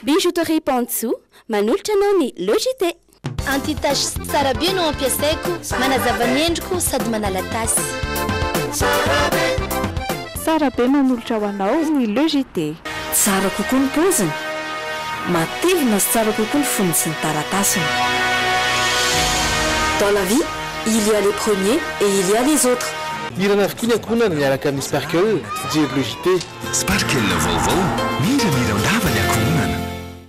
Bijouterie Pantsoa, manolotra anao ny Le JT. Anti-tache tsara be no ampiasaiko, manazava ny endriko sady manala tasy. Tsara be! Tsara be manolotra ho anao ny Le JT. Tsara kokoa ny paoziny, matevina sy tsara kokoa ny fonony sy ny taratasiny. Dans la vie, il y a les premiers et il y a les autres. Mirana avokoa ny ankohonana miaraka amin'ny Sparkle, jery Le JT. Sparkle vaovao, miramiran-dava ny ankohonana.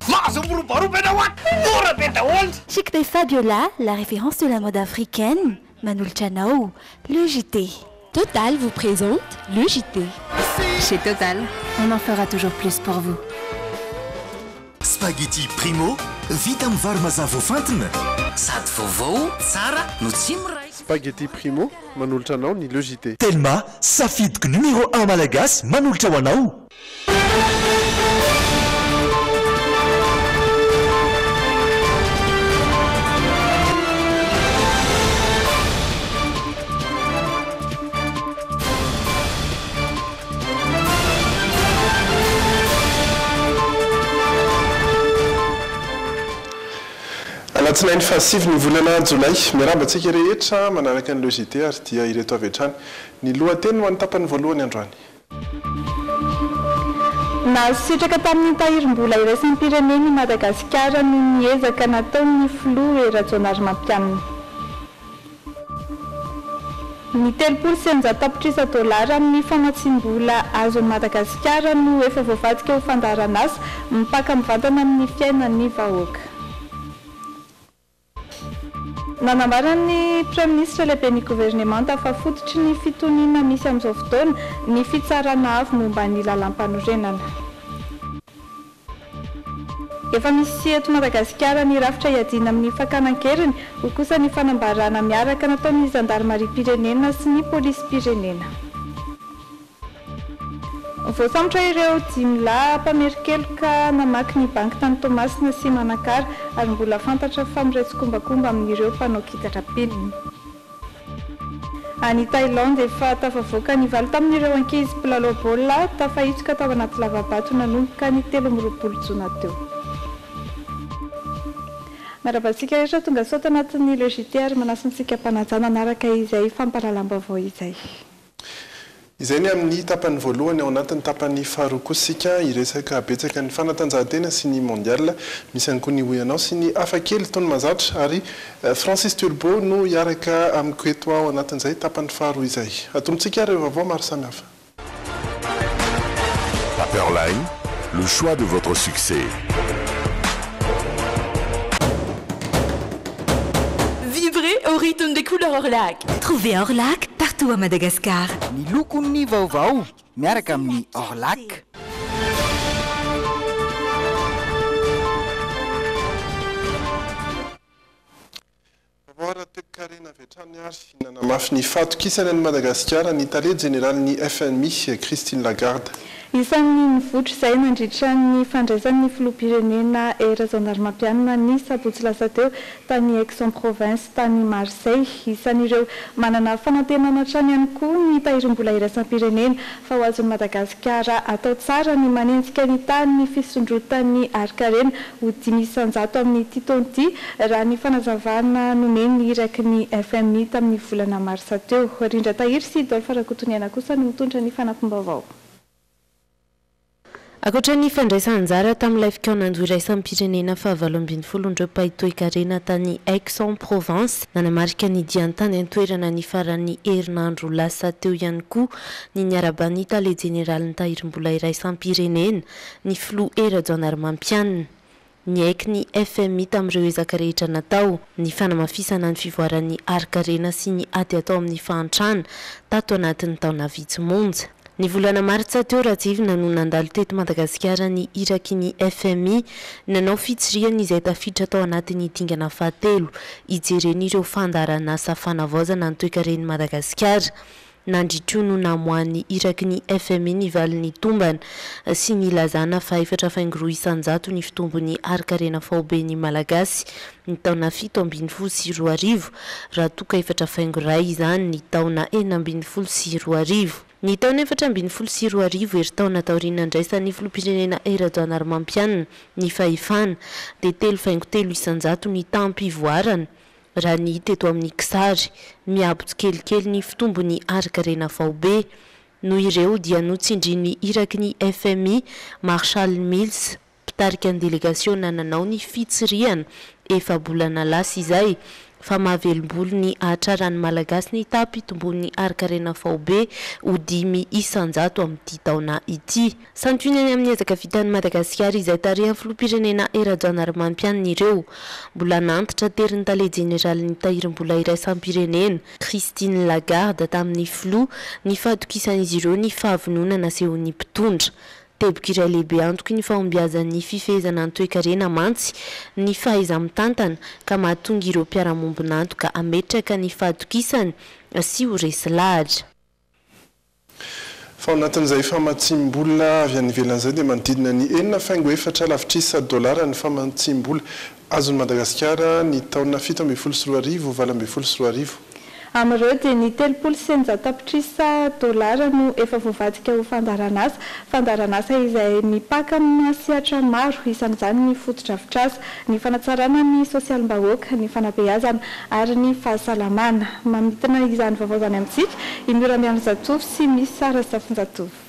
Mahazo mirobaroba ianao ato! Mora be daholo! Chic by Fabiola, la référence de la mode africaine, manolotra anao Le JT. Total vous présente le JT. Chez Total, on en fera toujours plus pour vous. Spaghetti Primo, vita amin'ny vary mazava voafantina. Sady vaovao, tsara no tsy miray. Spaghetti Primo, manolotra anao ny Le JT. Telma, safidiko numéro un malagasy manolotra ho anao. Alatsinainy fahasivy ny volana jolay. Miarahaba antsika rehetra manaraka ny Le JT ary dia ireto avy hatrany ny lohateny ho an'ny tapany voalohany androany. Nahazo sitraka tamin'ny tahirim-bola iraisam-pirenena i Madagasikara noho ny ezaka nataon'ny filoha Hery Rajaonarimampianina. Ny 630 tapitrisa dolara amin'ny famatsiam-bola azon'i Madagasikara no efa voavadika ho fandaharanasa mipaka mivantana amin'ny fiainan'ny vahoaka. Nanambara ny Praiminisitra lehiben'ny governemanta fa fototry ny fitoniana misy amin'izao fotoana ny fitsarana avo momba ny lalàmpanorenana. Efa misy eto Madagasikara ny rafitra hiadiana amin'ny fakana an-keriny, hoy kosa ny fanambarana miaraka nataon'ny zandarimariam-pirenena sy ny polisim-pirenena. Voasambotra ireo dimy lahy mpamerin-keloka namaky ny banky tany Toamasina sy Manakara ary mbola fantatra fa miray tsikombakomba amin'ireo mpanao kitrapilina. Any Thaïlande, efa tafavoaka ny valo tamin'ireo ankizy mpilalao baolina tafahitsoka tao anaty lava-bato nanomboka ny 23 jona teo. Miarahaba antsika rehetra tonga soa ato anatin'ny Le JT ary manasa antsika am-panajana hanaraka izay fampahalalam-baovao izay. Izay ny amin'ny tapany voalohany, ao anatin'ny tapany faharoa kosa isika hiresaka betsaka ny fanatanjahantena sy ny Mondial, misy ihany koa ny Hoy Ianao sy ny hafa kely toy ny mahazatra ary Francis Turbo no hiaraka amiko eto ao anatin'izay tapany faharoa izay. Atombotsika ary ireo vaovao maro samihafa. Paperline, le choix de votre succès. Vibrez au rythme des couleurs Orlac. Trouvez Orlac partout à Madagascar. Ny lokon'ny vaovao miaraka amin'ny Orlac. Vaovao ara-toekarena avy hatrany ary nanamafy ny fahatokisany an'i Madagasikara ny tale jeneralin'ny FMI, Christine Lagarde. Isan'ny nivoitra izay nandritra ny fandraisan'ny filoham-pirenena Hery Rajaonarimampianina ny sabotsy lasa teo tany Aix-en-Provence tany Marseille. Isan'ireo manana fanantenana hatrany ihany koa ny tahirim-bola iraisam-pirenena fa ho azon'i Madagasikara atao tsara ny manenjika ny tahan'ny fisondrotan'ny harin-karena ho 5% amin'ity taona ity, raha ny fanazavana nomen'ny iraky ny FMI tamin'ny volana marsa teo. Rindra Tahiry sy Dolph Rakotoniaina kosa no mitondra ny fanampim-baovao. Ankoatra ny fandraisana anjara tamin'ilay fikaonandoha iraisam-pirenena fahavalo ambin'ny folon'ireo mpahay toekarena tany Aix-en-Provence, nanamarika ny diany tany an-toerana ny faran'ny herinandro lasa teo ihany koa ny niaraban'ny tale jeneralin'ny Tahirim-bola iraisam-pirenena, ny filoha Hery Rajaonarimampianina. Niaiky ny FMI tamin'ireo ezaka rehetra natao, ny fanamafisana ny fivoaran'ny harin-karena sy ny ady atao amin'ny fahantrana tato anatin'ny taona vitsy monja. Ny volana martsa teo Rajivina no nandalo teto Madagasikara ny iraky ny FMI nanao fitsirihana izay tafiditra tao anatin'ny dingana fahatelo hijereny ireo fandaharanasa fanavaozana ny toekaren'i Madagasikara. Nandritra io no namoahan'ny iraky ny FMI ny valin'ny tombana sy nilazana fa 4.2% ny fitombon'ny harin-karena faoben'ny Malagasy ny taona 2017 raha toa ka 4.1 izany ny taona 2016. Ny taona 2014, herintaona taorian'ny nandraisan'ny filoham-pirenena Hery Rajaonarimampianina ny fahefana, dia 3,3% ny taham-pivoarana, raha ny hita eto amin'ny kisary. Miabo tsikelikely ny fitombon'ny harin-karena faobe. Noho ireo dia notsindrin'ny iraky ny FMI, Marshall Mills, mpitarika ny delegasiona nanao ny fitsirihana efa-bolana lasa izay fa mahavelom-bolo ny hahatraran'ny Malagasy ny taham-pitomboan'ny harin-karena faobe ho 5% amin'ity taona ity. Santionany amin'ny ezaka vitan'i Madagasikara izay tarihan'ny filoham-pirenena Hery Rajaonarimampianina ireo. Mbola nantitra terin'ny tale jeneralin'ny Tahirim-bola iraisam-pirenena, Christine Lagarde, tamin'ny filoha ny fahatokisan'izy ireo ny fahavonona nasehon'ny mpitondra. Teboka iray lehibe antoky ny fahombiazan'ny fifehezana ny toekarena mantsy ny fahaiza-mitantana ka mahatonga ireo mpiara-mombon'antoka hametraka ny fahatokisany sy ho resy lahatra. Fa ao anatin'izay famatsiam-bola avy any ivelany izay dia manodidina ny 6,4 lavitrisa dolara ny famatsiam-bola azon'i Madagasikara ny taona 2017 2018. Amin'ireo dia ny 630 tapitrisa dolara no efa voavadika ho fandaharanasa, fandaharanasa izay mipaka amina sehatra maro, isan'izany ny fotodrafitrasa, ny fanatsarana ny sosialim-bahoaka, ny fanabeazana ary ny fahasalamana. Mamintina izany vaovao izany amintsika i Miora Miarinjatovo sy Misa Razafinjatovo.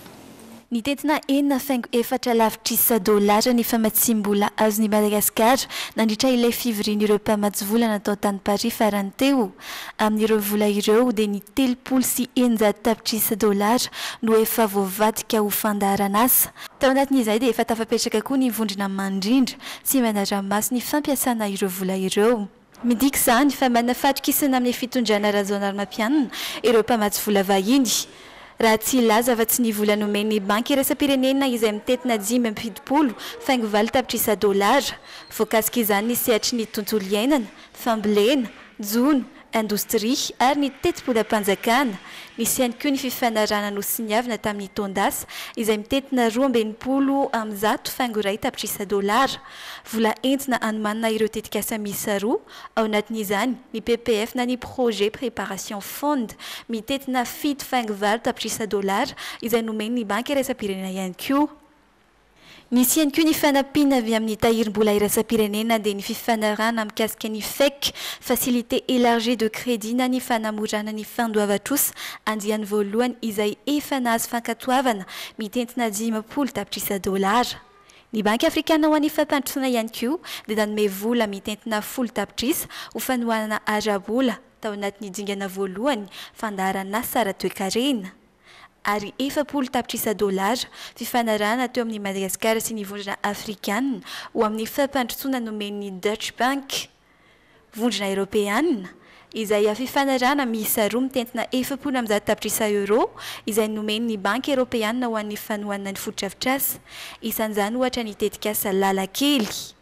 Nitentina 6,4 lavitrisa dolara ny famatsiam-bola azon'i Madagasikara nandritra ilay fivorian'ireo mpamatsy vola natao tany Paris farany teo. Amin'ireo vola ireo dia ny 630 tapitrisa dolara no efa voavadika ho fandaharanasa. Tao anatin'izay dia efa tafapetraka koa ny vondrona mandrindra sy manara-maso ny fampiasana ireo vola ireo. Midika izany fa manana fahatokisana amin'ny fitondrana Rajaonarimampianina ireo mpamatsy vola vahiny. Raha tsy hilaza afa-tsy ny vola nomen'ny Banky iraisam-pirenena izay mitentina 75,8 tapitrisa dolara. Voakasik'izany ny sehatry ny tontolo iainana, fambolena, jono, indostria ary ny tetibolam-panjakana. Nisy ihany koa ny fifanarahana nosoniavina tamin'ny taon-dasa izay mitentina 162,1 tapitrisa dolara. Vola entina hanomanana ireo tetikasa miisa roa, ao anatin'izany ny PPF na ny Projet Préparation Fund mitentina 7,8 tapitrisa dolara izay nomen'ny Banky iraisam-pirenena ihany koa. Nisy ihany koa ny fanampiana avy amin'ny Tahirim-bola iraisam-pirenena dia ny fifanarahana mikasika ny FEC, Facilité Élargie de Crédit na ny fanamorana ny fandoavan-trosa andiany voalohany izay efa nahazo fankatoavana mitentina 50 tapitrisa dolara. Ny Banky Afrikana ho an'ny Fampandrosoana ihany koa dia nanome vola mitentina 10 tapitrisa ho fanohanana ara-bola tao anatin'ny dingana voalohany fandaharan'asa ara-toekarena. ary 40 tapitrisa dolara, fifanarahana teo amin'i Madagasikara sy ny Vondrona Afrikanina ho amin'ny fampandrosoana nomen'ny Deutsche Bank, Vondrona Eoropeanina, izay fifanarahana miisa roa mitentina 140 tapitrisa euros izay nomen'ny Banky Eoropeanina ho an'ny fanohanana ny fotodrafitrasa, isan'izany ohatra ny tetikasa Lalakely.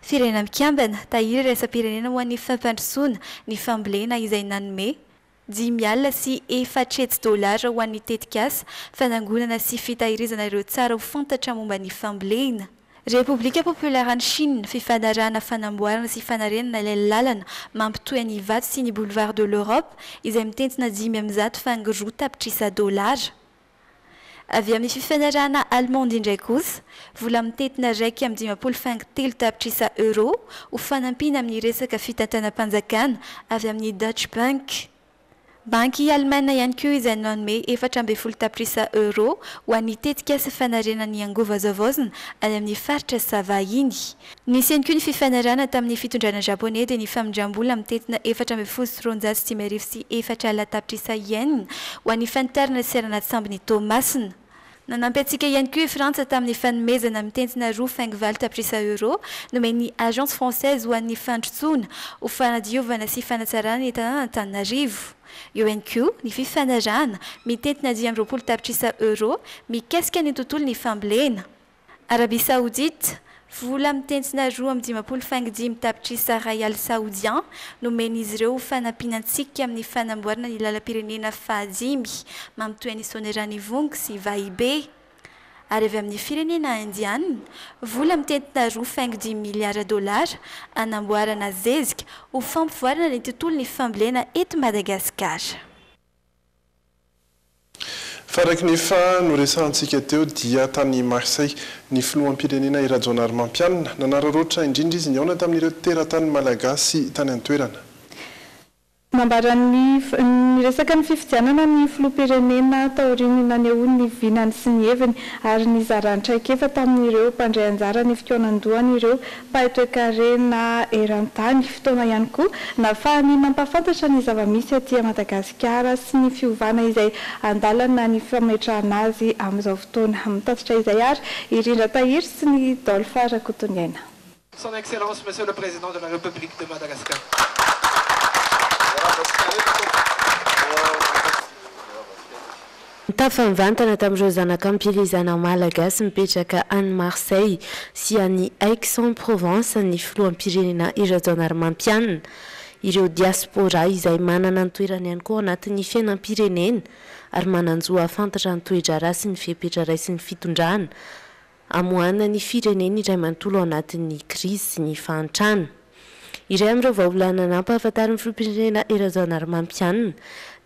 Firenena Mikambana, Tahiry iraisam-pirenena ho an'ny fampandrosoana ny fambolena izay nanome 405 dolara ho an'ny tetikasa fanangonana sy fitahirizana ireo tsara ho fantatra momba ny fambolena. Repoblika Popioleran'i Chine, fifanarahana fanamboarana sy fanarenana ilay lalana mampitohy an'i Ivato sy ny Boulevard de l'Europe izay mitentina 502 tapitrisa dolara. Avy amin'ny fifanarahana allemande indray kosa, vola mitentina 51,3 tapitrisa euros ho fanampiana amin'ny resaka fitantanam-panjakana avy amin'ny Deutsche Bank. Banky alemaina ihany koa izay nanome 14 tapitrisa euros ho an'ny tetikasa fanarenana ny angovo azo havaozina any amin'ny faritra Sava iny. Nisy ihany koa ny fifanarahana tamin'ny fitondrana japoney dia ny famindram-bola mitentina 514,504 tapitrisa yen ho an'ny fanitarana seranan-tsambon'i Toamasina. Nanampy antsika ihany koa i Frantsa tamin'ny fanomezana mitentina 2,8 tapitrisa euros nomen'ny Agence Française ho an'ny fandrosoana ho fanadiovana sy fanatsarana ny tanàn'Antananarivo. Eo ihany koa ny fifanarahana mitentina 25 tapitrisa euros mikasika ny tontolon'ny fambolena. Arabie Saoudite, vola mitentina 52,5 tapitrisa riyal saoudien nomen'izy ireo ho fanampiana antsika amin'ny fanamboarana ny lalam-pirenena fahadimy mampitohy an'i Soanierana-Ivongo sy Vahibe. Ary avy amin'ny firenena indiana, vola mitentina 2,5 miliara dolara hanamboarana zezika ho fampivoarana ny tontolon'ny fambolena eto Madagasikara. Fa araka ny efa noresahantsika teo dia tany Marseille ny filoham-pirenena i Rajaonarimampianina. Nanararaotra indrindra izy nihaona tamin'ireo teratany malagasy tany an-toerana. Nambaran'ny niresaka ny fifidianana ny filoham-pirenena taorian'ny nanehoany ny vinany sy ny heviny ary nizarany traikefa tamin'ireo mpandray anjara ny fikaonandohan'ireo mpahay toekarena eran-tany. Fotoana ihany koa nahafahany nampahafantatra ny zava-misy aty Madagasikara sy ny fiovana izay andalana ny fametrahana azy amin'izao fotoana. Mitatitra izay ary i Rindra Tahiry sy ny Dolph Rakotoniaina. Son Excellence Monsieur le Président de la République de Madagascar. Nitafa mivantana tamin'ireo zanak'ampielezana malagasy mipetraka any Marseille sy any Aix-en-Provence ny filoham-pirenena Hery Rajaonarimampianina. Ireo diaspora izay manana ny toerany ihany koa ao anatin'ny fiainam-pirenena ary manan-jo hahafantatra ny toe-draharaha sy ny fepetra raisin'ny fitondrana Amoahana ny firenena iray manontolo ao anatin'ny krizy sy ny fahantrana. Iray amin'ireo vahaolana nampahafantarin'ny filoham-pirenena Hery Rajaonarimampianina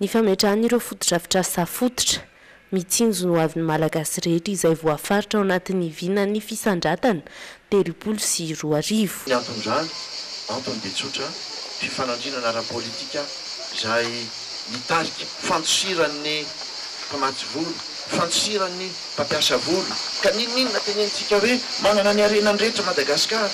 ny fametrahana ireo fotodrafitrasa fototra mitsinjo ny hoavin'ny Malagasy rehetra izay voafaritra ao anatin'ny vinan'ny fisandratana 2030. Ny anton'izany, antony dia tsotra, fifanandrinana ara-politika izay nitarika fandosiran'ny mpamatsy vola, fandosiran'ny. mpampiasa vola, ka n'inon'inona tenenintsika hoe manana ny harenany rehetra Madagascar,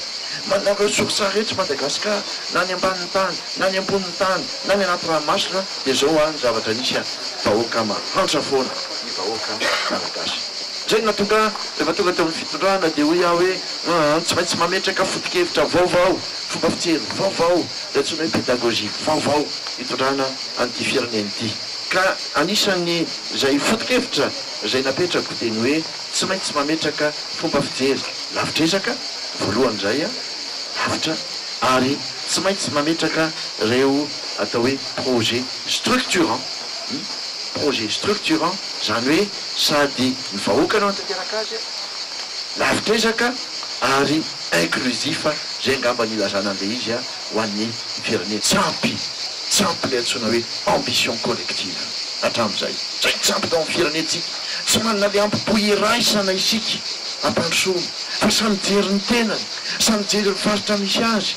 manana ny ressources rehetra Madagascar, na ny ambanin'ny tany, na ny ambonin'ny tany, na ny anaty ranomasina, dia zao an ny zavatra nisy an, vahoaka mahantra foana ny vahoaka Malagasy. Zay no nahatonga ahy rehefa tonga teo amin'ny fitondrana dia hoy aho hoe aa tsy maintsy mametraka foto-kevitra vaovao, fomba fijery vaovao, izay antsoina hoe pédagogie vaovao hitondrana an'ity firenena ity. Ka anisan'ny izay foto-kevitra izay napetrako dia ny hoe tsy maintsy mametraka fomba fijery lavitr'ezaka, voalohany izay, lavitra, ary tsy maintsy mametraka ireo atao hoe projet structurant, projet structurant, izany hoe sady ny vahoaka no hanatanteraka azy, lavitr'ezaka ary inclusif, izay angamba no ilazana an'ilay izy ho an'ny firenena. Tsy ampy, tsy ampy ilay antsoina hoe ambition collective hatramin'izay. Izay tsy ampy tao amin'ny firenentsika. Tsy manana ilay ambi-po iraisana isika hampandrosoana fa samy mijery ny tenany, samy mijery ny faritra misy azy.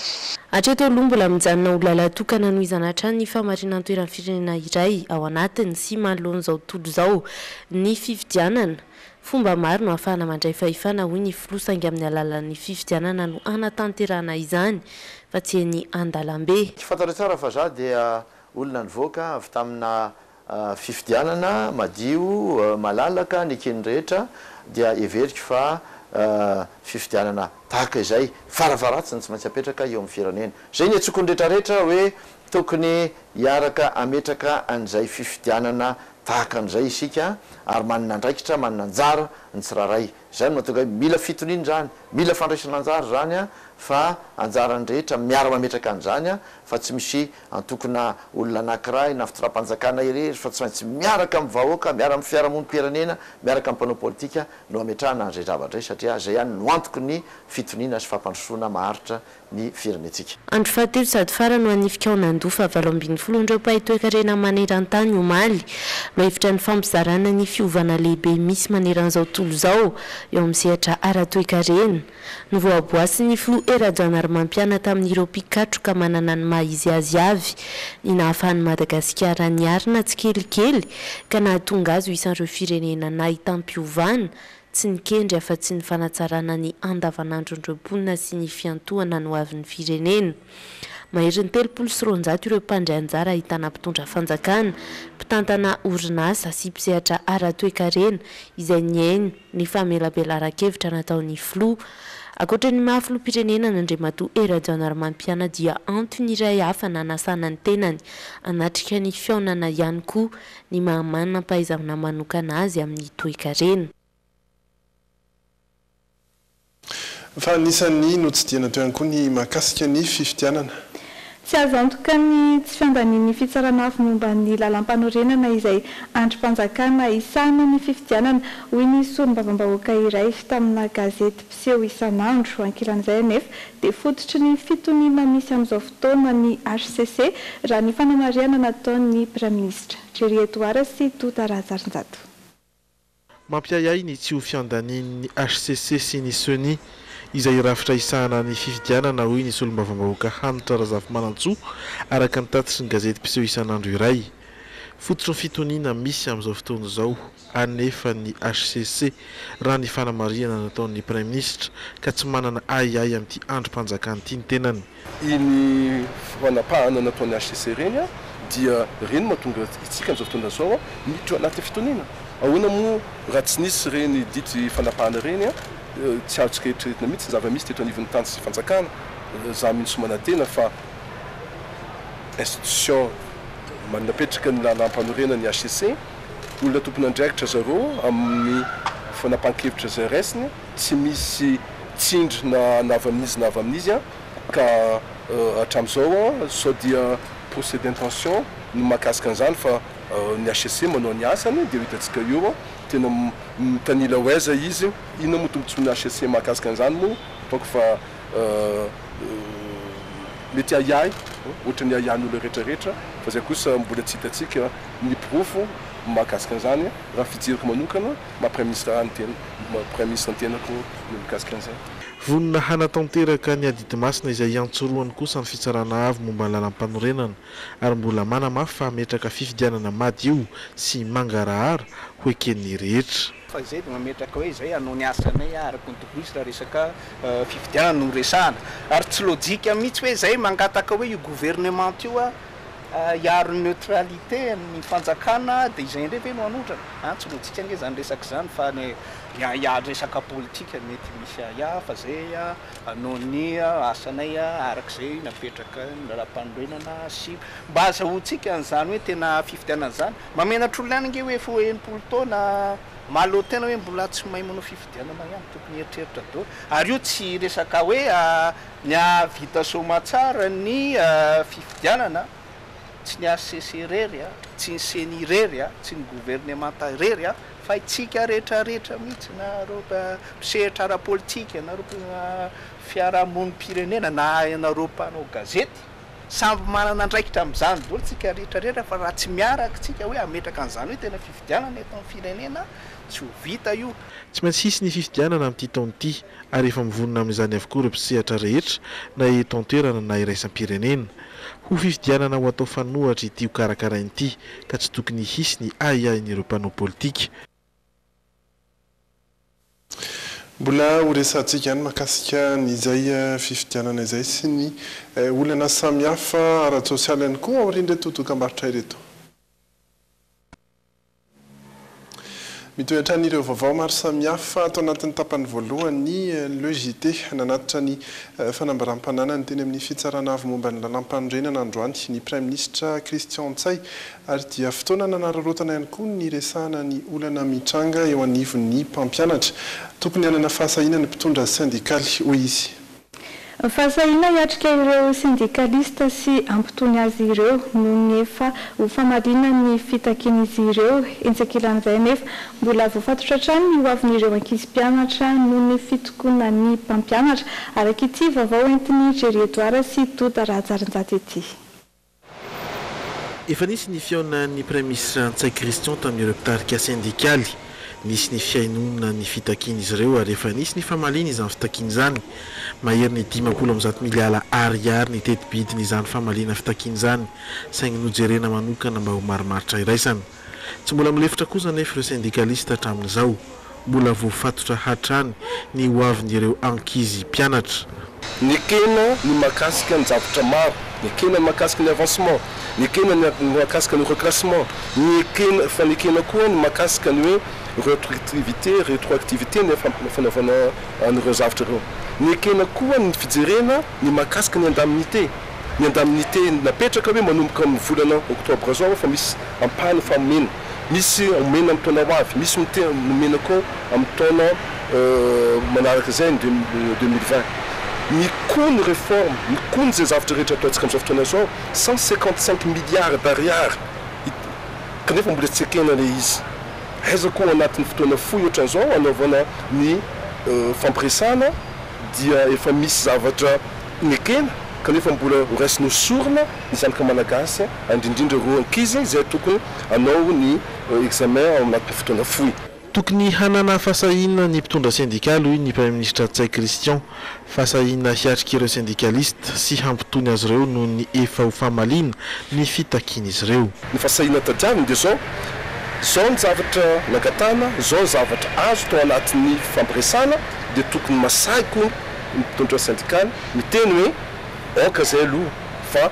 Hatreto aloha mbola mijanona ho lalan-tokana hanohizana hatrany ny fahamarinan-toeran'ny firenena iray ao anatiny sy manoloana izao tontolo izao ny fifidianana. Fomba maro no ahafahana mandray fahefana hoy ny filoha saingy amin'ny alalan'ny fifidianana no hanatanterahana izany fa tsy eny an-dalambe. Fantatrao tsara fa za dia olona nivoaka avy tamina fifidianana madio, malalaka, neken'ny rehetra dia heveriko fa fifidianana tahaka izay farafaharatsiny tsy maintsy apetraka eo amin'ny firenena. Izay ny antsokon'ny retraretra hoe tokony hiaraka hametraka an'izay fifidianana tahaka an'izay isika ary manana andraikitra, manana anjara ny tsirairay. Izay no mahatonga hoe mila fitoniana izany, mila fandraisana anjara izany fa anjaran'ny rehetra miara-mametraka an'izany fa tsy misy antokona olona anankiray na fitondram-panjakana irery fa tsy maintsy miaraka amin'ny vahoaka, miara amin'ny fiarahamonim-pirenena, miaraka amin'ny mpanao politika no hametrahana an'izay zavatra izay satria izay ihany no antoky ny fitoniana sy fampandrosoana maharitra ny firenentsika. Andro fahatelo sady farany ho an'ny fikaonandoha fahavalo ambin'ny andreo mpahay toekarena maneran-tany omaly. Lohahevitra ny fampizarana ny fiovana lehibe misy maneran'izao tontolo izao eo amin'ny sehatra ara-toekarena. Novoaboasin'ny filoha Hery Rajaonarimampianina tamin'ireo mpikatroka manana ny maha izy azy avy ny nahafahan'i Madagasikara niarina tsikelikely ka nahatonga azy ho isan'ireo firenena nahitam-piovana tsy nikendry afa-tsy ny fanatsarana ny andavanandron'ireo mponina sy ny fiantohana ny hoavin'ny firenena. Maherin'ny 230 ireo mpandray anjara ahitana mpitondra fanjakana, mpitantana orinasa sy mpisehatra ara-toekarena izay nihaino ny famelabelaran-kevitra nataon'ny filoha. Ankoatra ny maha filoham-pirenena an'Andriamatoa Hery Rajaonarimampianina dia antony iray hafa nanasana ny tenany hanatrika ny fihaonana ihany koa ny maha manam-pahaizana manokana azy amin'ny toekarena. Fa anisan'ny notsidihana teo ihany koa ny mahakasika ny fifidianana. Tsy azo antoka ny tsy fiandanian'ny Fitsarana Avo momba ny Lalàmpanorenana izay andrim-panjakana hisahana ny fifidianana, hoy ny solombavambahoaka iray tamina gazety mpiseho isan'andro. Ankilan'izay anefa dia fototry ny fitoniana misy amin'izao fotoana ny hcc, raha ny fanamarihana nataon'ny Praiminisitra. Jerry Edouard sy Tota Rahajarinjato. Mampiahiahy ny tsy ho fiandanian'ny hcc sy ny Ceni izay rafitra hisahana ny fifidianana, hoy ny solombavambahoaka Hanitra Razafimanantsoa, araka ny tatitry ny gazety mpiseho isan'andro iray. Fototry ny fitoniana misy amin'izao fotoana izao anefa ny hcc, raha ny fanamarihana nataon'ny Praiminisitra, ka tsy manana ahiahy amin'ity andrim-panjakana ity ny tenany. Iny fanapahana nataon'ny hcc ireny dia ireny no mahatonga antsika amin'izao fotoana izao miditra ao anatin'ny fitoniana. Ahoana moa raha tsy nisy ireny didy fanapahana ireny, tsy azontsika eritreretina mihitsy ny zava-misy teto anivon'ny tany sy fanjakana. Za mino sy manantena fa institution napetraka ny lalàmpanorenana ny hcc, olona tompon'andraikitra zareo amin'ny fanapahan-kevitra izay raisiny, tsy misy tsindry na na avy amin'izy na avy amin'izy ka hatramin'izao sao dia procès d'intention no mahakasika an'izany fa ny hcc manao ny asany dia ho hitantsika eo tena mitanila ho aiza izy, inona moa tombotsoan'ny hcc mahakasika an'izany moa ataoko fa mety ahiahy ohatran'ny ahiahin'olona rehetra rehetra fa izay kosa mbola tsy hitantsika ny porofo mahakasika an'izany raha ny fijeriko manokana. Maha Praiminisitra ahy ny tena, maha Praiminisitra ny tenako ny mikasika an'izay. Vonona hanatanteraka ny adidy masina izay iantsorohany kosa ny Fitsarana Avo momba ny Lalàmpanorenana ary mbola manamafy fa hametraka fifidianana madio sy mangarahara ho eken'ny rehetra. Fa izay dia mametraka hoe izay hanao ny asanay araka ny tokony hisy raha resaka fifidianana no resahana. Ary tsy lojika mihitsy hoe izay mangataka hoe io gouvernement io hiaro ny neutralité ny fanjakana dia izay indray ve no hanotrana? An, tsy lojika ange izany resaka izany fa ny ahiahy resaka politika mety misy ahiahy fa zay hanao ny asanay araka izay napetraka ny lalàmpanorenana sy mba azahoantsika an'izany hoe tena fifidianana izany. Mahamenatra olona ihany ange hoe efa ho 60 taona mahaleo tena hoe mbola tsy mahay manao fifidianana ihany, tokony hieritreritra daholo. Ary io tsy resaka hoe Ny hahavita soamatsara ny fifidianana, tsy ny hcc irery, tsy ny ceni irery, tsy ny governemanta irery fa itsika rehetra rehetra mihitsy na ireo mpisehatra ara-politika na ireo fiarahamonim-pirenena na ianareo mpanao gazety, samby manana andraikitra amin'izany daholo tsika rehetra rehetra fa raha tsy miaraka tsika hoe hametraka an'izany hoe tena fifidianana eto amin'ny firenena tsy ho vita io. Tsy maintsy hisy ny fifidianana amin'ity taona ity ary efa mivonona amin'izany avokoa ireo mpisehatra rehetra na eto an-toerana na iraisam-pirenena. Ho fifidianana ho atao fanohatra ity ho karakaraina ity ka tsy tokony hisy ny ahiahin'ireo mpanao politika. Mbola ho resahantsika ihany mahakasika an'izay fifidianana izay sy ny olana samihafa ara-tsosialy ihany koa aorian'ireto dokambarotra ireto. Mitohy hatrany ireo vaovao maro samihafa ato anatin'ny tapany voalohany Le JT. Nanatitra ny fanambaram-pananany teny amin'ny Fitsarana Avo momba ny Lalàmpanorenana androany ny Praiminisitra Christian Ntsay ary dia fotoana nanararaotana ihany koa niresahana ny olana mitranga eo anivon'ny mpampianatra. Tokony hanana fahasahiana ny mpitondra sendikaly, hoy izy. Fahasahiana hiatrika ireo sendikalista sy hampitony azy ireo noho ny efa ho famaliana ny fitakian'izy ireo. Etsy ankilan'izay anefa, mbola voafatotra hatrany ny hoavin'ireo ankizy mpianatra noho ny fitokonan'ny mpampianatra, araka ity vaovao entin'i Jerry Edouard sy Doda Rahajarinjato ity. Efa nisy ny fihaonan'ny Praiminisitra Ntsay Christian tamin'ireo mpitarika sendikaly. Nisy ny fihainoana ny fitakian'izy ireo ary efa nisy ny famaliana izany fitakiana izany. Maherin'ny 150 miliara ariary ny teti-bidin'izany famaliana fitakiana izany, saingy nojerena manokana mba ho marimaritra iraisana. Tsy mbola milefitra kosa anefa ireo sendikalista hatramin'izao. Mbola voafatotra hatrany ny hoavin'ireo ankizy mpianatra. Nekena ny mahakasika ny zavatra maro, nekena ny mahakasika ny avancement, nekena ny mahakasika ny reclassement, nekena fa nekena koa ny mahakasika ny hoe retroactivité, rétroactivité ny fanaovana an'ireo zavatra ireo. Nekena koa ny fijerena ny mahakasika ny indemnité. Ny indemnité napetraka hoe manomboka amin'ny volana octobre zao fa misy ampahany efa omena, misy omena amin'ny taona ho avy, misy omena koa amin'ny taona manaraka izay ny 2020. Ny coût ny réforme, ny coût ny izay zavatra rehetra ataontsika amin'izao fotoana izao, 155 milliards d'ariary kanefa mbola tsy ekena ilay izy. Aiza koa ao anatin'ny fotoana fohy ohatran'izao hanaovana ny fampiresahana dia efa misy zavatra nekena kanefa mbola ho raisina ho sorona ny zanaka malagasy indrindrindra ireo ankizy izay tokony hanao ny examen ao anatin'ny fotoana fohy. Tokony hanana fahasahiana ny mpitondra sendikaly, hoy ny Praiminisitra Ntsay Christian. Fahasahiana hiatrika ireo sendikalista sy hampitony azy ireo noho ny efa ho famaliana ny fitakian'izy ireo. Ny fahasahiana tadiaviny dia izao, izao ny zavatra nangatahana, izao ny zavatra azo tao anatin'ny fifampiresahana, dia tokony masahy koa ny mpitondra sendikaly miteny hoe aoka izay aloha fa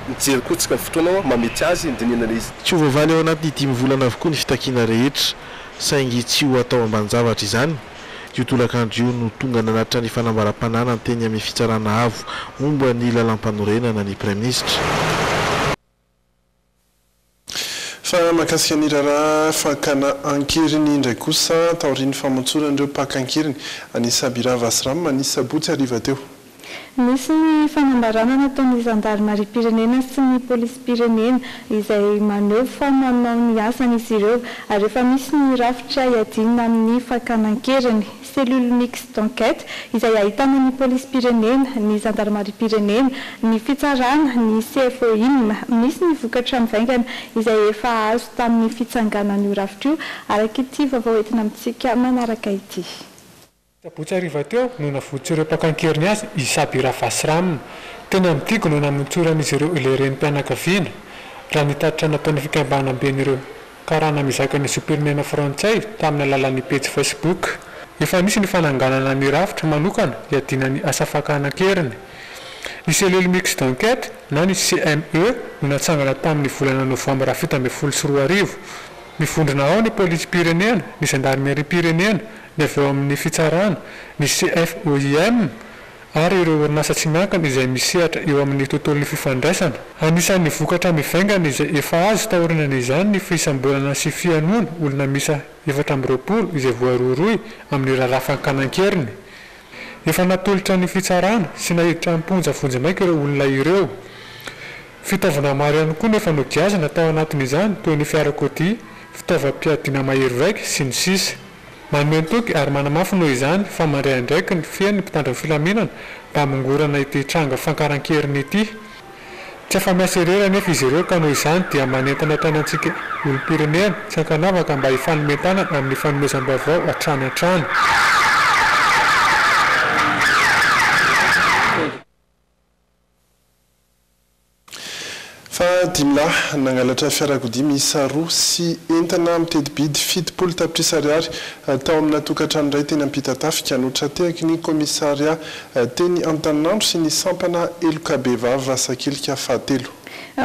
mijery koa tsika ny fotoana mahamety azy handinihana ilay izy. Tsy ho voavaly ao anatin'ny dimy volana avokoa ny fitakiana rehetra, saingy tsy ho atao ambanin-javatra izany. Io tolakandro io no tonga nanatitra ny fanambaram-pananany teny amin'ny Fitsarana Avo momba ny Lalàmpanorenana ny Praiminisitra. Fa mahakasika ny raharaha fakana an-keriny indray kosa, taorian'ny famontsoran'ireo mpaka an-keriny an'i Sabira Vasram ny sabotsy hariva teo. Nisy ny fanambarana nataon'ny zandarimariam-pirenena sy ny polisim-pirenena izay maneho fa manao ny asany izy ireo ary efa misy ny rafitra hiadiana amin'ny fakana an-keriny, cellule mixte d'enquête, izay ahitana ny polisim-pirenena, ny zandarimariam-pirenena, ny fitsarana, ny CFOIM. Misy ny vokatra mivaingana izay efa azo tamin'ny fitsanganan'io rafitra io, araka ity vaovao entina amintsika manaraka ity. Sabotsy hariva teo no navotsotr'ireo mpaka an-keriny azy i Sabira Vasram. Teny amin'ny digy no namontsoran'izy ireo ilay renim-pianakaviana, raha ny tatitra nataon'ny fikambanamben'ireo karana mizaka ny zom-pirenena frantsay tamin'ny alalan'ny pejy Facebook. Efa nisy ny fananganana ny rafitra manokana hiadiana ny asa fakana an-keriny. Ny Cellule Mixte d'Enquête na ny CME no natsangana tamin'ny volana novambra 2017. Mivondrona ao ny polisim-pirenena, ny zandarimeriam-pirenena, ny avy ao amin'ny fitsarana, ny CFOIM ary ireo orinasa tsy miankina izay misehatra eo amin'ny tontolon'ny fifandraisana. Anisan'ny vokatra mivaingana izay efa azo taorianan'izany ny fisamborana sy fihainoana olona miisa 24 izay voarohirohy amin'ny raharaha fankana an-keriny. Efa natolotra ny fitsarana sy naiditra am-ponja vonjimaika ireo olona ireo. Fitaovana maro ihany koa no efa nogiazana tao anatin'izany toy ny fiarakodia, fitaovam-piadiana mahery vaika, sy ny sisa. Manome toky ary manamafy noho izany fa mandray andraikiny feno ny mpitandro ny filaminana mba hamongorana ity tranga fankaran-keriny ity. Tsy afa-miasa irery anefa izy ireo ka noho izany dia manentana hatrany antsika olom-pirenena tsy ankanavaka mba hifanome tanana amin'ny fanomezam-baovao hatrany hatrany. Fa dimy lahy nangalatra fiarakodia miisa roa sy entana miteti-bidy 70 tapitrisa ariary tao amina tokantrano iray teny Ampitatafika no tra-tehaky ny kaomisaria teny Antaninandro sy ny sampana heloka bevava Sakilika fahatelo.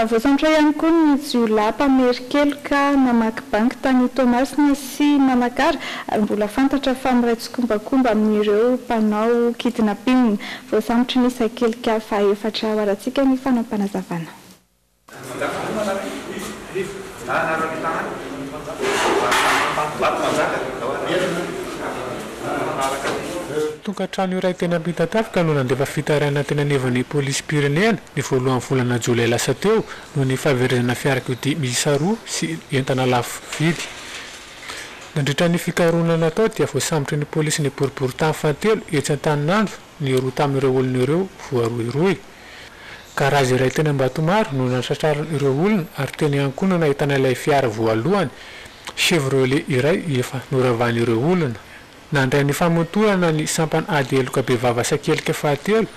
Voasambotra ihany koa ny jiolahy mpamerin-keloka namaky banky tany Toamasina sy Manakara ary mbola fantatra fa miray tsikombakomba amin'ireo mpanao kidnapping. Voasambotry ny sakelika fahaefatra ho arantsika ny fanapanazavana. Tokantrano iray teny Ampitatafika no nandefa fitarainana teny anivon'ny polisim-pirenena ny voalohan'ny volana jolay lasa teo noho ny fahaverezana fiarakodia miisa roa sy entana lafo vidy. Nandritra ny fikarohana natao dia voasambotry ny polisy ny boriborintany fahatelo etsy Antaninandro ny roa tamin'ireo olona ireo voarohirohy. Garazy iray teny Ambatomaro no natratrarana ireo olona ary teny ihany koa no nahitana ilay fiara voalohany, Chevrolet iray efa noravan'ireo olona. Nandray ny famotorana ny sampana ady heloka bevava sakelika fahatelo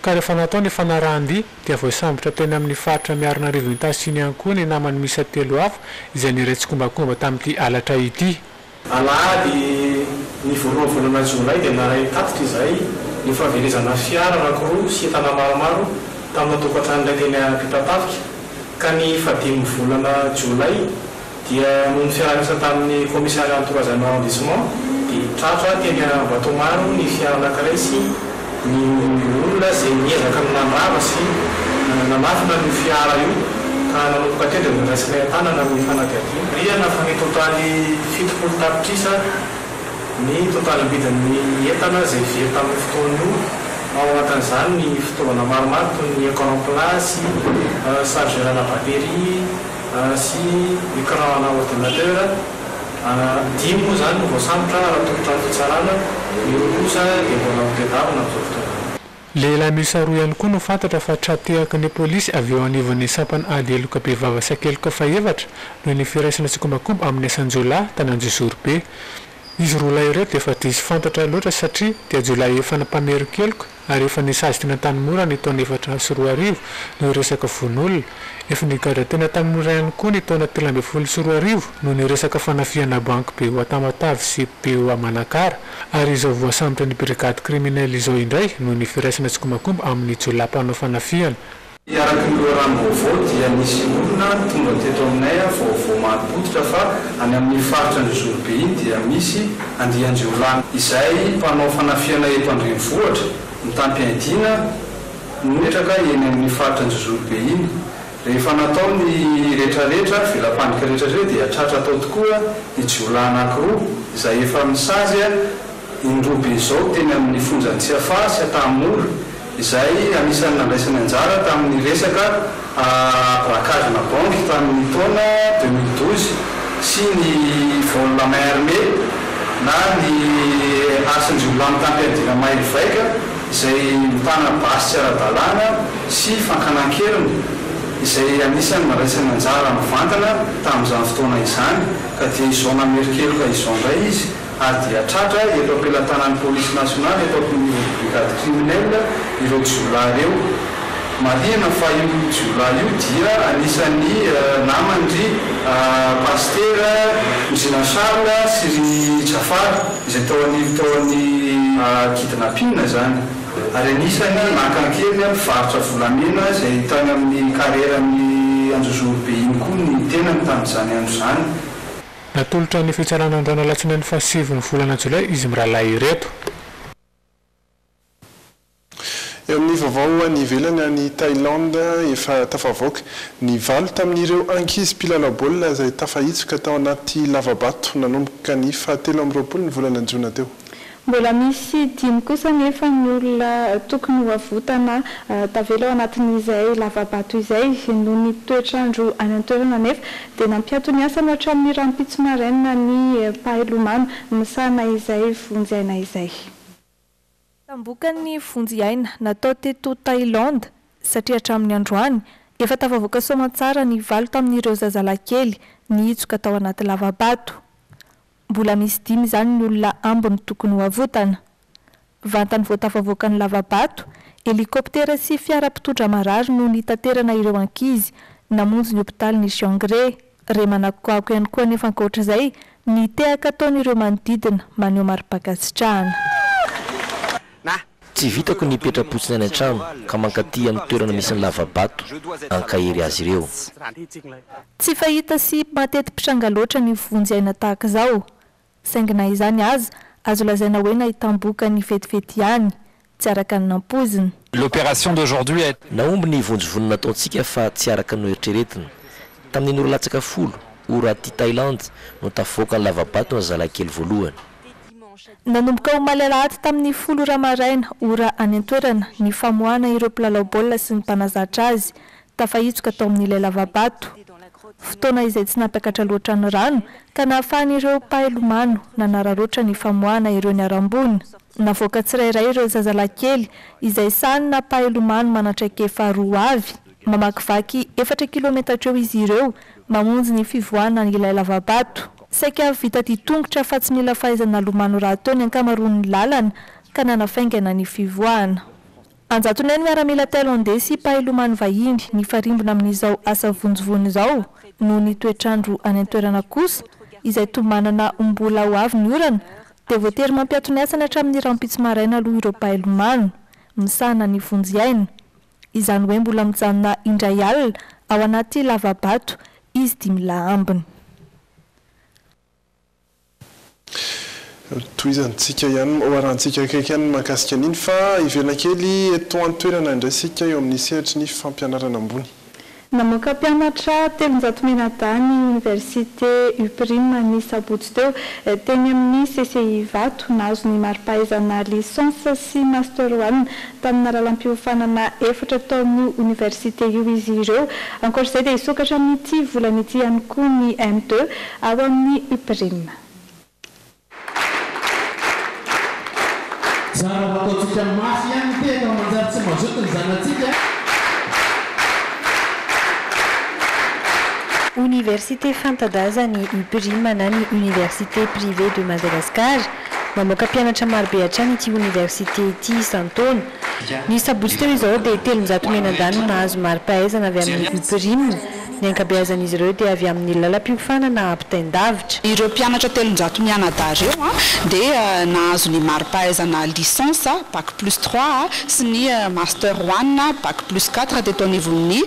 ka rehefa natao ny fanarahan-dia dia voasambotra teny amin'ny faritra Miarinarivo Itasy iny ihany koa ny namany miisa telo hafa izay niray tsikombakomba tamin'ity halatra ity. Alahady ny voalohan'ny volana jolay dia naharay tatitra izahay ny fahaverezana fiara anankiroa sy entana maromaro tamina tokantrano iray teny Ampitatafika ka ny fahadimin'ny volana jolay dia noho ny fiaraha-miasa tamin'ny commissariat ny troisième arrondissement dia tratra teny Ambatomaro ny fiara anankiray sy ny olona izay niezaka ny nandrava sy nanafina an'io fiara io ka nanomboka teo dia noraisinay an-tanana ny fanadihadiana. Marihana fa ny totaly 70 tapitrisa ny totalim-bidin'ny entana izay very tamin'io fotoana io, ao anatin'izany ny fitaovana maromaro toy ny écran plat sy chargeur ana batterie, sy écran ana ordinateur. Dimy moa izany no voasambotra raha tolotra ny fitsarana, ny roa kosa dia mbola hotedavina amin'izao fotoana. Lehilahy miisa roa ihany koa no fantatra fa tra-tehaky ny polisy avy eo anivon'ny sampana ady heloka bevava sy an-keloka fahefatra noho ny firaisana tsikombakomba amin'ny asan-jiolahy tany Anjozorobe. Izy roa lahy ireo dia efa diso fantatra loatra satria dia jiolahy efa nampamerin-keloka ary efa nisazy teny Antanimora ny taona 2004 noho resaka vono olona. Efa nigadra teny Antanimora ihany koa ny taona 2013 noho ny resaka fanafihana banky BOA Tamatave sy BOA Manakara ary izao voasambotra ny brigade criminelle izao indray noho ny firaisana tsikombakomba amin'ny jiolahy mpanao fanafihana. Araka ny loharanom-baovao dia nisy olona tonga teto aminay vaovao marim-pototra fa any amin'ny faritra Anjozorobe iny dia misy andian-jiolahy izay mpanao fanafihana eto an-drenivohitra mitam-piadiana no mipetraka eny amin'ny faritra Anjozorobe iny. Rehefa natao ny retraretra, vela-pandrika retraretra dia tratra tao tokoa ny jiolahy anankiroa izay efa misazy indroa be izao teny amin'ny fonjan'i Tsiafahy sy Antanimora. izay anisan'ny nandraisany anjara tamin'ny resaka braquage-na banky tamin'ny taona 2012 sy ny vol à main armée na ny asan-jiolahy mitam-piadiana mahery vaika izay mitana basy tsy ara-dalàna sy fankana an-keriny izay anisan'ny nandraisany anjara mivantana tamin'izany fotoana izany ka dia izao namerin-keloka izao indray izy ary dia tratra eto am-pelatanan'ny polisy nasionaly eto amin'ny brigade criminelle ireo jiolahy ireo. Marihina fa io jiolahy io dia anisan'ny naman-dry Pasitera Ndrina Charles sy ry Jafar izay tao anivy tao amin'ny kidnapping izany ary anisan'ny naka an-keriny mpivarotra volamena izay tany amin'ny carrière-n'i Anjozorobe iny koa ny tenany tamin'izany andro izany. Natolotra ny fitsarana androany alatsinainy fahasivy ny volana jolay izy mirahalahy ireto. Eo amin'ny vaovao any ivelany any Thaïlande, efa tafavoaka ny valo tamin'ireo ankizy mpilalao baolina izay tafahitsoka tao anaty lava-bato nanomboka ny fahatelo amby roapolo ny volana jona teo. Mbola misy dimy kosa nefa ny olona tokony ho avotana tavela ao anatin'izay lava-bato izay. Noho ny toetrandro any an-toerana nefa dia nampiato ny asany hatramin'ny rahampitso maraina ny mpahay lomano misahana izay vonjy aina izay. Tambokan'ny vonjy aina natao teto Thaïlande satria hatramin'ny androany efa tafavoaka soamantsara ny valo tamin'ireo zazalahy kely nihitsoka tao anaty lava-bato. Mbola misy dimy izany ny olona ambiny tokony ho avotana. Vantany vao tafavoaka ny lava-bato, helikoptera sy fiara mpitondra marary no nitaterana ireo ankizy namonjy ny hopitalin'i Chiang Rai. Re manakoako ihany koa anefa ankoatr'izay ny tehaka ataon'ireo manodidina maneho mari-pankasitrahana. Tsy vitako ny hipetra-potsiny any an-trano ka mankaty amin'ny toerana misy ny lava-bato hankahery azy ireo. Tsy fahita sy mateti-pitranga loatra ny vonjy aina tahaka izao. Saingy na izany aza, azo lazaina hoe nahitam-bokany vetivety ihany, tsy araka ny nampoizina. L'opération d'aujourd'hui est. Nahomby ny vonjy vono nataontsika fa tsy araka ny noeritreretina. Tamin'ny ora latsaka 10, ora aty Thaïlande, no tafavoaka ny lava-bato ny zazalahy kely voalohany. Nanomboka omaly alahady tamin'ny 10 ora maraina, ora any an-toerana, ny famoahana ireo mpilalao baolina sy ny mpanazatra azy, tafahitsoka tao amin'ilay lava-bato. Fotoana izay tsy nampiakatra loatra ny rano ka nahafahan'ireo mpahay lomano nanararaotra ny famoahana ireo niharam-boina. Navoaka tsirairay ireo zazalahy kely izay sahanina mpahay lomano manan-traikefa roa avy. Mamakivaky efatra kilometatra eo izy ireo mamonjy ny fivoahana ilay lava-bato. Saika vita dian-tongotra fa tsy mila fahaizana lomano rahateo ny ankamaroan'ny lalana ka nanafaingana ny fivoahana. Anjatony ny miaramila thaïlandais sy mpahay lomano vahiny nifarimbona amin'izao asa vonjivony izao. Noho ny toetrandro any an-toerana kosa, izay tomanana mbola ho avy ny orana, dia voatery mampiato ny asany hatramin'ny rahampitso maraina aloha ireo mpahay lomano misahana ny vonjy aina. Izany hoe mbola mijanona indray alina ao anaty lava-bato izy dimy lahy ambiny. Tohizantsika ihany, ho arahantsika akaiky ihany mahakasika an'iny fa hiverina kely eto an-toerana indray isika eo amin'ny sehatry ny fampianarana ambony. Namoaka mpianatra 300 mianadahy ny oniversite UPRIM ny sabotsy teo teny amin'ny CCI Ivato. Nahazo ny mari-pahaizana licence sy master one tamina lalam-piofanana efatra tao amin'io oniversite io izy ireo. Ankoatra izay dia hisokatra amin'ity volana ity ihany koa ny M2 ao amin'ny UPRIM. Zara raha ataontsika mafy ihany ny tehaka manjary tsy mazoto ny zanatsika. Oniversite fanta-daza ny UPRIM na ny Université Privée de Madagascar. Mamoaka mpianatra marobe hatrany ity oniversite ity isan-taona. Ny sabotsy teo izao dia 300 mianadahy no nahazo mari-pahaizana avy amin'ny UPRIM. Ny ankabeazan'izy ireo dia avy amin'ny lalam-piofanana ampitain-davitra. Ireo mpianatra 300 mianadahy ireo dia nahazo ny mari-pahaizana licence, bac plus trois, sy ny master one, bac plus quatre, teto anivon'ny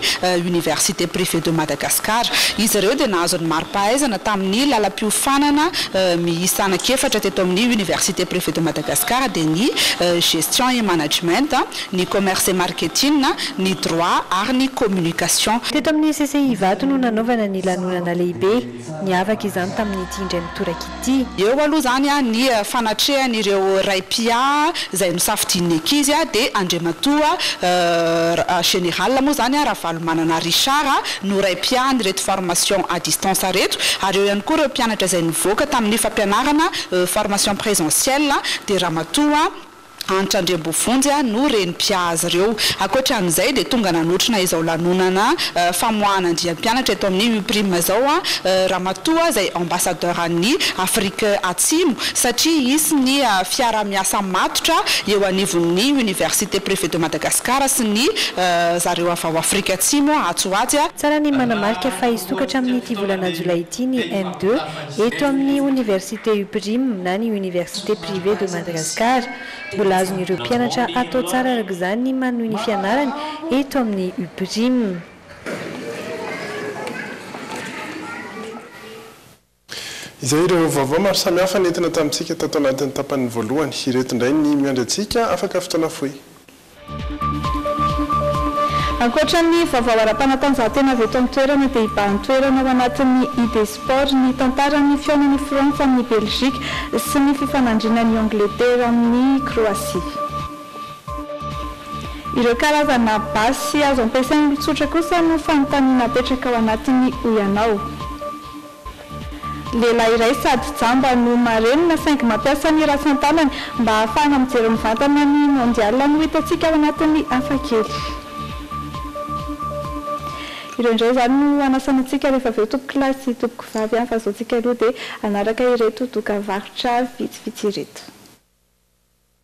Université Privée de Madagascar. Izy ireo dia nahazo ny mari-pahaizana tamin'ny lalam-piofanana miisa anankiefatra teto amin'ny Université Privée de Madagascar dia ny Gestion et Management, ny Commerce et Marketing, ny Droit ary ny Communication. Teto amin'ny CCI Ivato no nanaovana ny lanonana lehibe. Niavaka izany tamin'ity indray mitoraka ity. Eo aloha izany ny fanatrehan'ireo ray mpiahy izay nosafidian'ny ankizy dia Andriamatoa Général moa izany Ravalomanana Richard no ray mpiahan'ireto formation à distance ireto ary eo ihany koa ireo mpianatra izay nivoaka tamin'ny fampianarana formation présentielle dia Ramatoa Hanitra Andriambovonjy no renim-piahy azy ireo. Ankoatra an'izay dia tonga nanotrona izao lanonana famoahana andiam-pianatra eto amin'ny UPRIM izao ramatoa izay ambassadeur an'ny Afrique Atsimo satria hisy ny fiaraha-miasa matotra eo anivon'ny Université Privée de Madagascar sy ny zareo avy ao Afrika Atsimo atsy ho atsy. Tsara ny manamarika fa hisokatra amin'ity volana jolay ity ny M-deux Eto amin'ny Oniversite UPRIM na ny Université Privée de Madagascar, mbola azon'ireo mpianatra atao tsara araka izany ny manohy ny fianarany eto amin'ny UPRIM. Izay ireo vaovao maro samihafa nentina tamintsika tato anatin'ny tapany voalohany. Ireto indray ny miandry antsika afaka fotoana fohy. Ankoatra ny vaovao ara-panatanjahantena avy eto an-toerana dia hibahan-toerana ao anatin'ny ID Sport ny tantaran'ny fihaonan'i Frantsa amin'i Belgique sy ny fifanandrinan'i Angletera amin'i Croatie. Ireo karazana basy azo ampiasain'ny olon-tsotra kosa no fanontaniana apetraka ao anatin'ny Hoy Ianao. Lehilahy iray sady jamba no marenina saingy mampiasa ny ratsan-tanany mba hahafahana mijery mivantana ny Mondial no hitantsika ao anatin'ny hafakely. Ireo indray izany no hanasana antsika rehefa avy eo tompokolahy sy tompokovavy fa izao tsika aloha dia hanaraka ireto dokam-varotra vitsivitsy ireto.